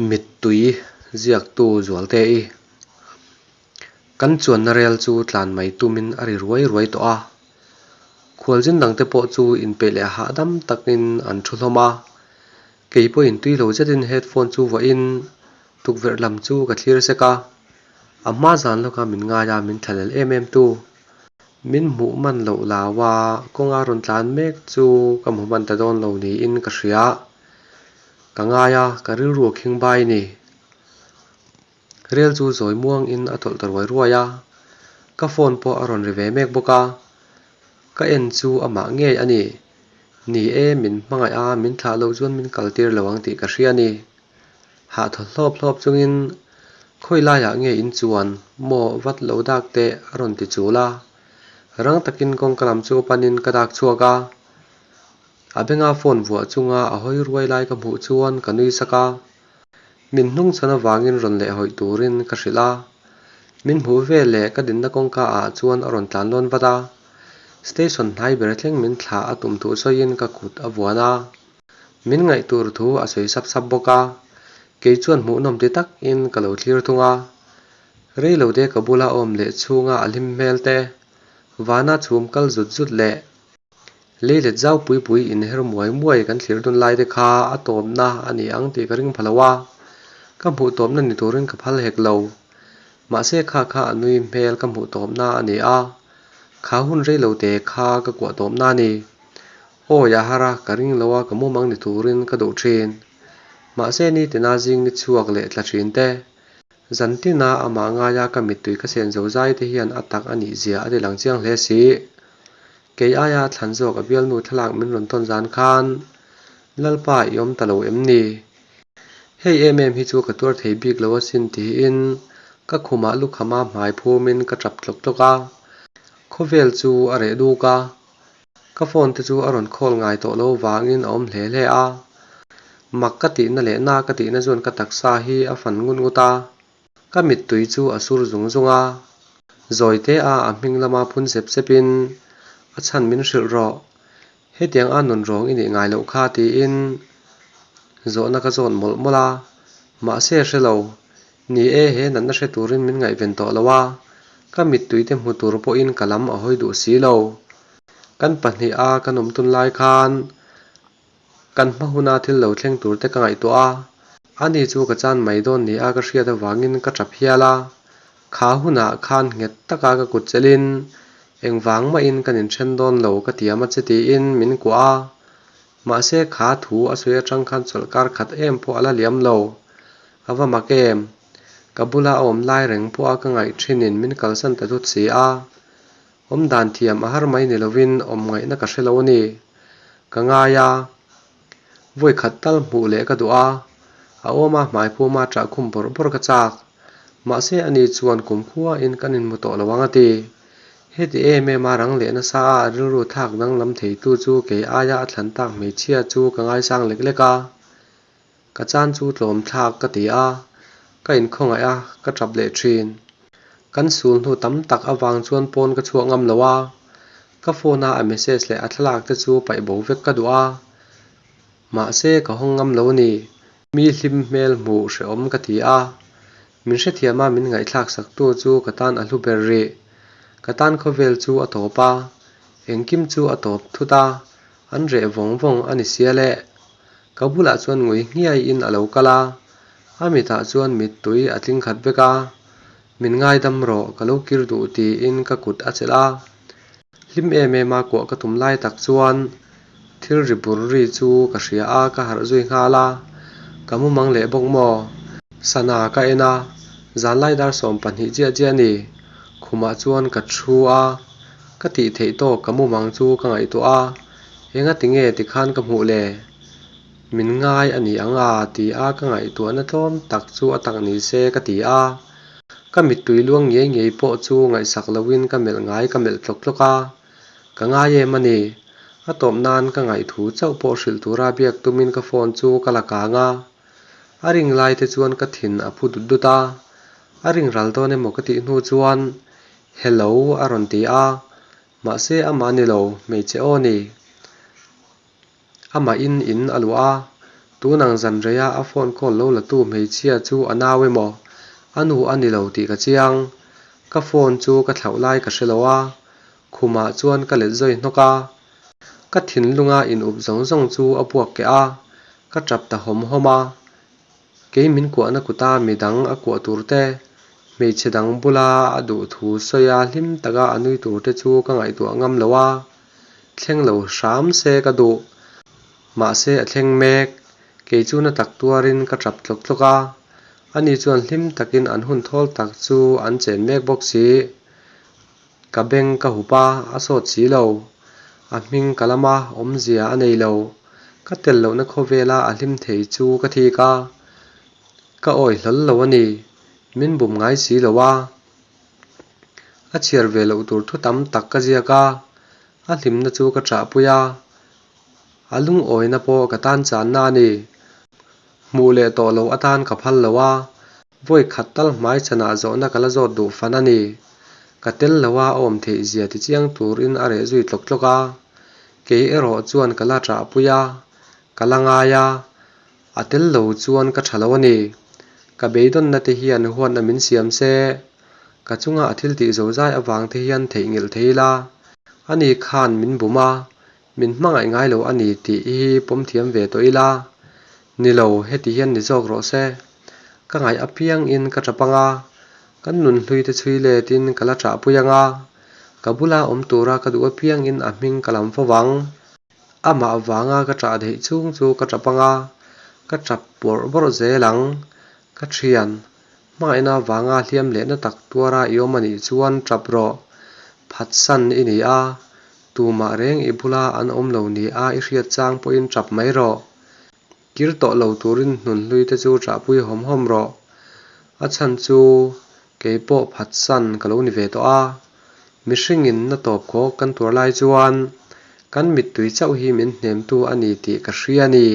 Mittui ziaktu Zualte-i kan chuanna rel chu tlan mai tumin a ri ruai ruai tawh a. Khualzin dangte pawh chu inpeih leh hahdam takin an thu hlawm a. Kei pawhin tui lo zetin headphone chu vuahin tukverh lam chu ka thlir sek a. A hma zan lawka min ngai a, min thlalel em em tu. Min hmuh man loh lau a, kawnga rawn tlan mek chu ka hmu hman ta dawn lo niin ka hria. Ka ngai a, ka rilru a khing bai ni. Rel chu zawi muangin a tawlh ta ruai ruai a, ka phone pawh a rawn ri ve mek bawk a. Ka en chu amah ngei a ni. Ni e, min hmangaih a, min thlah loh chuan min kal tir lo ang tih ka hria a ni. Hah thaw hlawp hlawp chungin, Khawi laiah nge in chuan maw vat lo dak teh a rawn ti chul a. Rang takin kawngka lam chu panin ka dak chhuak a. A benga phone vuah chunga a hawi ruai lai ka hmuh chuan ka nui sak a. Min hnung chhan avangin rawn leh hawi turin ka hrilh a. Min hmuh ve leh ka dinna kawngka ah chuan a rawn tlan lawn vat a. Station hnai ber thleng min thlah a tum thuh sawiin ka kut a vuan a. Min ngaih tur thu a sawi sap sap bawk a, kei chuan hmuhnawm ti takin ka lo thlir thung a. Reilote ka bula awm leh chhunga a hlim hmel te, vana chhum kal zut zut leh leilet zau pui pui inher muai muai kan thlir dun lai te kha a tawpna a ni ang tih ka ring pha lo a, ka hmuh tawpna ni turin ka phal hek lo. Mahse kha kha a nui hmel ka hmuh tawpna a ni a, kha hun reilote kha ka kuah tawpna a ni. Awi a har a, ka ring lo a, ka mumang ni turin ka duh thin. Mahse nitina zing ni chhuak leh tla thin te, zantina amah ngaia ka mittui ka sen zo zai te hian a tak a nih zia a ti lang chiang hle si. Kei aia thlan zawk a bialnu thlalak min rawn tawn zan khan, Lalpa i awm ta lo em ni? Hei em em hi chu ka tuar thei bik lo asin tiin ka khumah lukhama hmai phumin ka tap tlawk tlawk a. Khawvel chu a reh duk a. Ka phone te chu a rawn call ngai tawh lo vangin a awm hle hle a. Mak ka tihna leh na ka tihna chuan ka taksa hi a fan ngut ngut a. Ka mittui chu a sur zung zung a. Zawi te a a hming lama phun sep sep in a chhan min hrilh rawh. Hetiang a nun rawng i nih ngai loh kha tiin zawhna ka zawt mawlh mawlh a. Mahse hre lo. Ni e, he natna hre turin min ngaihven tawh lo a, ka mittui te hmu tur pawhin ka lam a hawi duh si lo. Kan pahnih a kan awm tun lai khan kan hma huna thil lo thleng tur te ka ngaihtuah a, ani chu ka chan mai dawn ni a ka hriat avangin ka tap hial a, kha hunah khan nghet taka ka kut chelhin engvang mahin kan inthen dawn lo ka tiam a che tiin min kuah a, mahse kha thu a sawi atang khan chawlhkar khat em pawh a la liam lo. A va mak em? Ka bula a awm lai reng pawha ka ngaih thinin min kalsan ta dut si a. Awm dan thiam a har mai ni lovin awm ngaihna ka hre lo a ni. Ka ngai a. Vawi khat tal hmuh leh ka duh a. A awma hmai phuma ṭah khum bawrh bawrh ka chak. Mahse ani chuan kumkhuain kan inhmu tawh lo ang a ti. Heti em em a rang leh nasa a a rilru thlak danglam theitu chu kei aia a thlan tak hmeichhia chu ka ngaisang lek lek a. Ka chan chu tlawm thlak ka ti a, ka inkhawngaih a, ka tap leh thin. Kan sul hnu tam tak avang chuan pawn ka chhuak ngam lo a, ka phone a a message leh a thlalak te chu paih bo vek ka duh a, mahse ka hawng ngam lo a ni. Mi hlim hmel hmuh hrehawm ka ti a, min hrethiam a min ngaihthlak sak tu chu ka tan a hlu ber rih. Ka tan khawvel chu a tawp a, engkim chu a tawp thut a, an reh vawng vawng a ni sia le. Ka bulah chuan ngui nghiaiin a lo kal a, a mitah chuan mittui a tling khat vek a, Min ngaidam rawh, ka lo kir duh tiin ka kut a chelh a. Hlim em em a kuah ka tum lai tak chuan thil ri bur ri chu ka hria a, ka harh zui nghal a, ka mu mang leh bawk maw? Sana ka en a, zanlai dar 12 chiah chiah a ni. Khumah chuan ka thu a, ka tih theih tawk ka mu mang chu ka ngaihtuah a. Enga tinge tikhan ka hmuh le? Min ngai a ni ang a ti a ka ngaihtuahna tlawm tak chu a tak ni se ka ti a. Ka mittui luang ngei ngei pawh chu ngaihsak loin ka melh ngai ka melh tlawk tlawk a. Ka ngai em a ni. A tawp nan ka ngaihthu chauh pawh hrilh tura biak tumin ka phone chu ka la kang a. A ring lai te chuan ka thin a phu dut dut a. A ring ral dawn emaw ka tih hnu chuan Hello a rawn ti a. Mahse amah ni lo, hmeichhe aw ni. Amah in in a luah a, Tun ang zan reia a phone call lo la tu hmeichhia chu a nau emaw a nu a ni lo tih ka chiang. Ka phone chu ka thlauh lai ka hre lo a, khumah chuan ka let zawi hnawk a. Ka thinlunga in up zawng zawng chu a puak keh a, ka tap ta hawm hawm a. Kei min kuahna kuta midang a kuah tur te, hmeichhe dang bula a duh thu sawi a hlim taka a nui tur te chu ka ngaihtuah ngam lo a, thleng lo hram se ka duh. Mahse a thleng mek, kei chu na tak tuarin ka tap tlawk tlawk a, ani chuan hlim takin an hun thawl tak chu an chen mek bawk si. Ka beng ka hup a, a sawt si lo. A hming ka lam a, awmzia a nei lo. Ka tel lohna khawvela a hlim thei chu ka thik a, ka awi hlawl lo a ni. Min bum ngai si lo a. A chhiar ve loh tur thu tam tak ka ziak a, a hlimna chu ka ṭahpui a. A lungawina pawh ka tan channa a ni. Hmuh leh tawh lo atan ka phal lo a, vawi khat tal hmai chhanah zawhna ka la zawt duh fan a ni. Ka tel lo a awm theih zia ti chiang turin a reh zui tlawk tlawk a. Kei erawh chuan ka la ṭahpui a, ka la ngai a, a tel lo chuan ka ṭha lo a ni. Ka beidawnna te hian huatna min siam se, ka chunga a thil tih zozai avang te hian theihnghilh thei ila, ani khan min bum a, Min hmangaih ngai lo a ni tih hi pawm thiam ve tawh ila. Ni lo, heti hian ni zawk rawh se. Ka ngaih apiangin ka tap ang a, kan nunhlui te chhui letin ka la ṭahpui ang a, ka bula awm tura ka duh apiangin a hming ka lam fo vang. Amah vanga ka ṭah theih chhung chu ka ṭap ang a, ka ṭap bawrh bawrh zel ang. Ka ṭhian, Hmangaihna vanga hliam lehna tak tuara i awm a nih chuan tap rawh. Phatsan i ni a, tumah reng i bula an awm lo ni a i hriat chang pawhin tap mai rawh. Kir tawh lo turin hnunhlui te chu ṭahpui hawm hawm rawh. A chhan chu kei pawh phatsan ka lo ni ve tawh a. Mihringin na tawp khawk kan tuar lai chuan kan mittui chauh hi min hnemtu a ni tih ka hria a ni.